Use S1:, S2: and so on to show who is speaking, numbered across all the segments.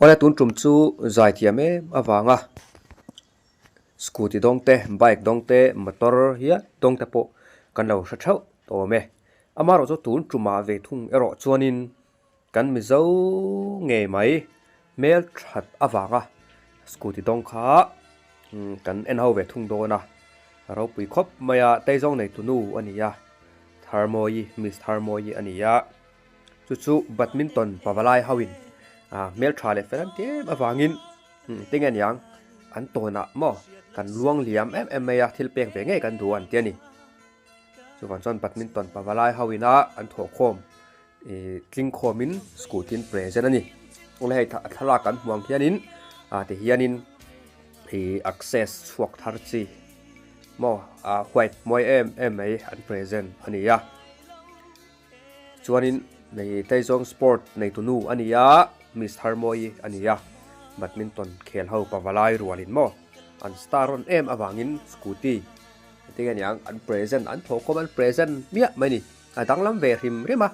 S1: Awle tun tum chu zai thiam em avanga scooty dawng te bike dawng te motor hial dawng te pawh kan lo hre theuh tawh awm e. Amaherawh chu tun tumah ve thung erawh chuanin kan Mizo ngei mai hmel that avanga scooty dawng kha kan en ho ve thung dawn a, ropui khawp mai a, Teizawng nei tunu a ni a, Tharmawii Miss Tharmawii a ni a. Chu chu badminton pavalai ho in hmeltha leh fel an ti em avangin tinge niang an tawnah maw kan luang liam em em mai a thil pek ve ngei kan duh an ti a ni. Chuvang chuan badminton pavalai ho ina an thawhkhawm ih tling khawmin scooty an present a ni. Awle hei thlalak kan hmuh ang hianin ah ti hianin ih access chhuak thar chi maw ah white mawi em em mai an present a ni a. Chuanin nei Taizawng Sport neitu nu a ni a, Miss Tharmawii a ni a, Badminton khel ho pavalai rualin maw an star rawn em avangin scooty enge niang an present an thawhkhawm an present miah mai ni, a danglam ve hrim hrim a,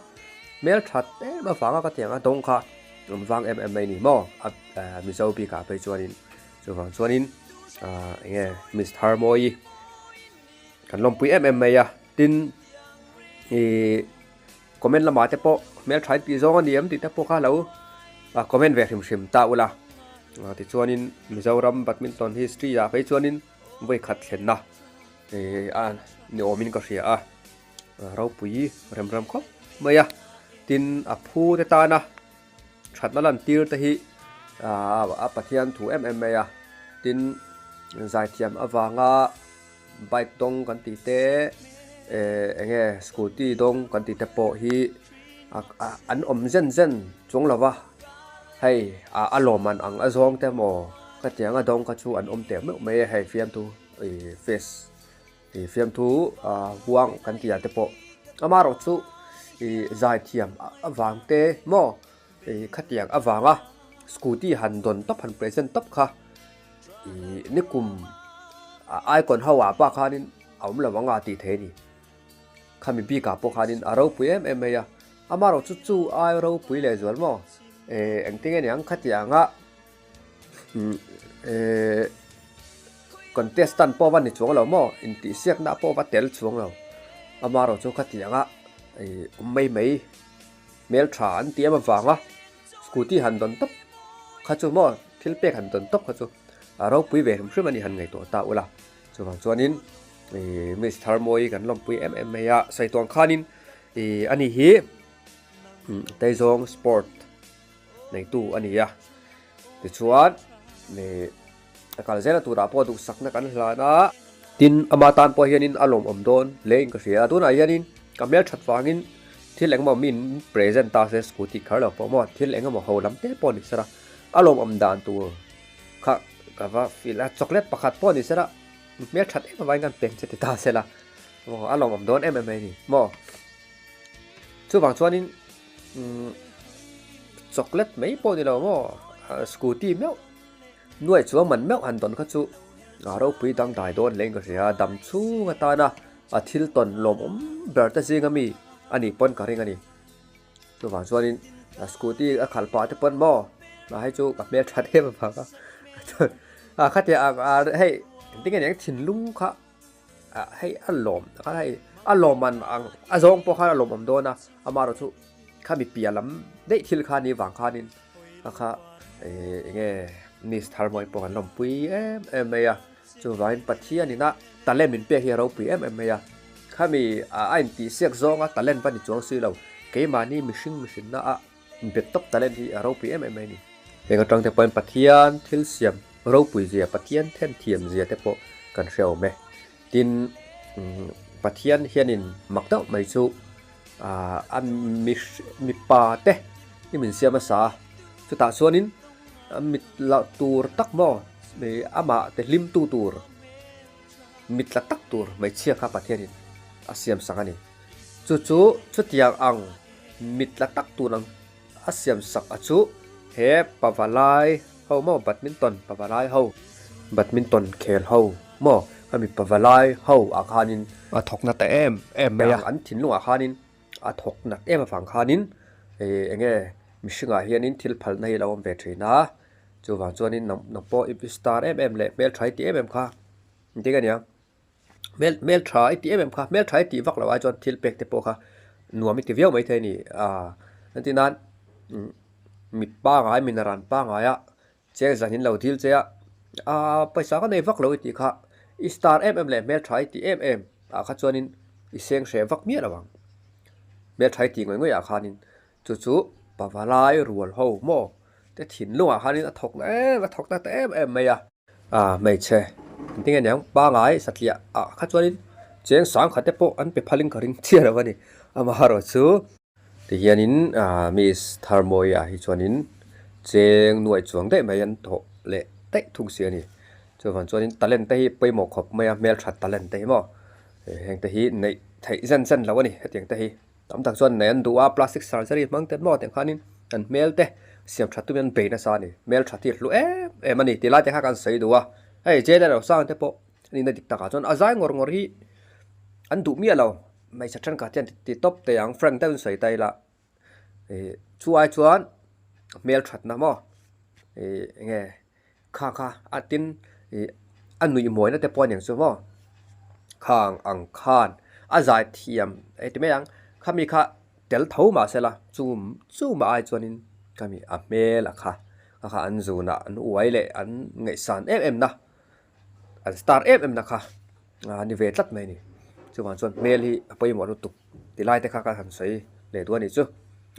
S1: hmelthat em avanga ka tiang a dawng kha awm vang em em mai ni maw a Mizo bikah phei chuanin chuvang chuanin enge Miss Tharmawii kan lawmpui em em mai a. Tin, ih comment lamah te pawh hmeltha in tih zawng a ni em tih te pawh kha lo comment ve hrim hrim ta ula. Tichuanin Mizoram badminton history ah phei chuanin vawi khat thlenna ih a ni awmin ka hria a, ropui rem rem khawp mai a. Tin, a phu te tana thatna lantir te hi a Pathian thu em em mai a. Tin, zaithiam avanga. Bike dawng kan tih te eh eng nge scooty dawng kan tih te pawh hi an awm zen zen chuang lo va hei a lawmman ang a zawng te maw ka ti ang a dawng kha chu an awm teh meuh mai a hei fiamthu ih face ih fiamthu ah huang kan tih ah te pawh amaherawh chu ih zaithiam avang te maw ih khatiang avanga scooty han dawn tawp han present tawp kha. Ih nikum icon ho ah pawh khanin a awm lo ang a tih theih a ni. Khami bikah pawh khanin a ropui em em mai a, amaherawh chu chu ai ropui leh zual maw? Eh engtin nge niang khatiang a eh contestant pawh va ni chuang lo maw? Intihsiakna pawh va tel chuang lo. Amaherawh chu khatiang a ih awm mai mai hmeltha an ti em avanga scooty han dawn tawp kha chu maw? Thil pek han tawn tawp kha chu a ropui ve hrim hrim a ni han ngaihtuah ta ula. Chuvang chuanin ih Miss Tharmawii kan lawmpui em em mai a, sawi tuang khanin ih ani hi Teizawng sport neitu a ni a. Tichuan ih a kal zela turah pawh duhsakna kan hlan a. Tin, ama tan pawh hianin a lawmawm dawn hle in ka hria a. Tunah hianin ka hmelthat vangin thil engemaw min present ta se scooty kher lo pawh maw thil engemaw ho lam te pawh ni sela. A lawmawm dan tur kha ka va feel a, chocolate pakhat pawh ni sela hmel that em avangin kan peng che ti ta sela aw a lawmawm dawn em em mai a ni maw. Chuvang chuanin umm chocolate mai pawh ni lo maw scooty meuh nuai chuang man meuh han dawn kha chu a ropui dangdai dawn hle in ka hria a, dam chhung atana a thil tawn lawmawm ber te zinga mi a nih pawn ka ring a ni. Chuvang chuanin a scooty a khalh pah te pawn maw a hei chu ka hmel that em avang a a khatia a hei engtin nge niang thinlung kha ah hei a lawm kha hei a lawm an ang a zawng pawh khan a lawmawm dawn a amaherawh chu khami piah lam daih thil kha ni vang khanin a kha ih eng nge miss thar mawi pawh kan lawmpui em em mai a chuvangin Pathian ina talent min pek hi a ropui em em mai a. Khami a intihsiak zawnga talent va ni chuang si lo, keimahni mihring mihrinna a bet tawp talent hi a ropui em em mai a ni. Heng atang te pawhin Pathian thil siam ropui zia, Pathian then thiam zia te pawh kan hre awm e. Tin, Pathian hianin mak deuh mai chu a mipa te hi min siam a sa a, chutah chuanin mit la tur tak maw amah te hlimtu tur, Mit tla tak tur hmeichhia kha Pathianin a siam sak a ni. Chu chu chutiang ang mit tla tak tur ang a siam sak a chu he pavalai ho maw badminton pavalai ho badminton khel ho maw khami pavalai ho ah khanin
S2: A thawk nat ta em em mai a.
S1: An thinlung ah khanin a thawk nat em avang khanin ih enge mihringah hianin thil phalna hi a lo awm ve thin a. Chuvang chuanin nang nang pawh i star em em leh hmeltha i tih em em kha engtin nge niang hmel hmeltha i tih em em kha hmeltha i tih vak loh ai chuan thil pek te pawh kha nuam i ti viau maithei a ni ah entir nan mi pangai mi naran pangai a cheng zan in lo dil che a ah pawisa ka nei vak lo i tih kha i star em em leh hmeltha i tih em em ah kha chuanin i seng hreh vak miah lo ang hmeltha i tih ngawih ngawih ah khanin Chu chu pavalai rual ho maw te thinlungah khanin a thawk na em a thawk na ta em em mai a. A hmeichhe engtin nge niang pangai satliah ah kha chuanin cheng sang khat te pawh an pe phalin ka ring chiah lo a ni. Amaherawh chu tihianin Miss Tharmawia hi chuanin cheng nuaih chuang daih mai an thawh leh daih thung si a ni. Chuvang chuanin talent te hi pawimawh khawp mai a hmelthat talent te hi maw heng te hi neih theih zen zen lo a ni hetiang te hi. Tam tak chuan nei an duh a, plastic surgery hmang te maw tih khanin an hmel te siam that tumin an bei nasa a ni. Hmel that hi a hlu em em a ni tih lai te kha kan sawi duh a. Hei Jane Rosang te pawh a nihna dik takah chuan a zai ngawr ngawr hi an duh miah lo. Hmeichhe thenkhat hian ti tawp thei ang frank deuhin sawi ta ila ih chu ai chuan hmel thatna maw ih eng nge Kha kha a tin ih a nuih mawina te pawh a ni ang chu maw khang ang khan a zai thiam hei ti mai ang khami kha tel tho mah se la chu chu mah ai chuanin khami a hmel a kha kha kha an zunah an uai leh an ngaihsan em em na an star em em na kha a ni ve tlat mai a ni chuvang chuan hmel hi a pawimawh lutuk ti lai te kha ka han sawi leh duh a nih chu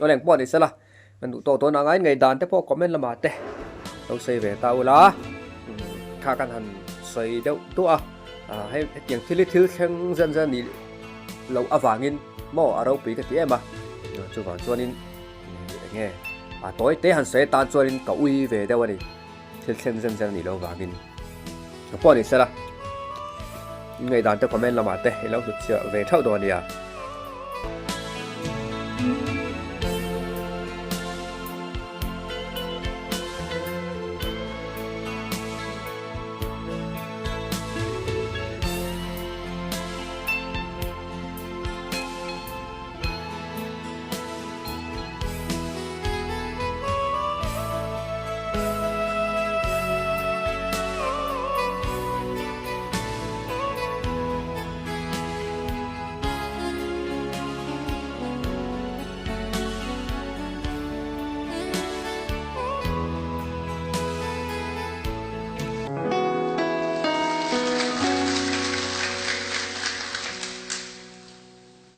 S1: aw leng pawh a ni sela kan duh tawk dawn anga in ngaihdan te pawh comment lamah te lo sawi ve ta ula kha kan han sawi deuh duah a hei hetiang thil hi thil thleng zen zen a nih loh avangin maw a ropui ka ti em a chuvang chuanin eng nge a tawi te han sawi atan chuanin ka ui ve deuh a ni. Thil thlen zen zen a nih loh vangin ka pawh a ni sela. In ngaihdan te comment lamah te i lo hlut chhiah ve theuh dawn a nia.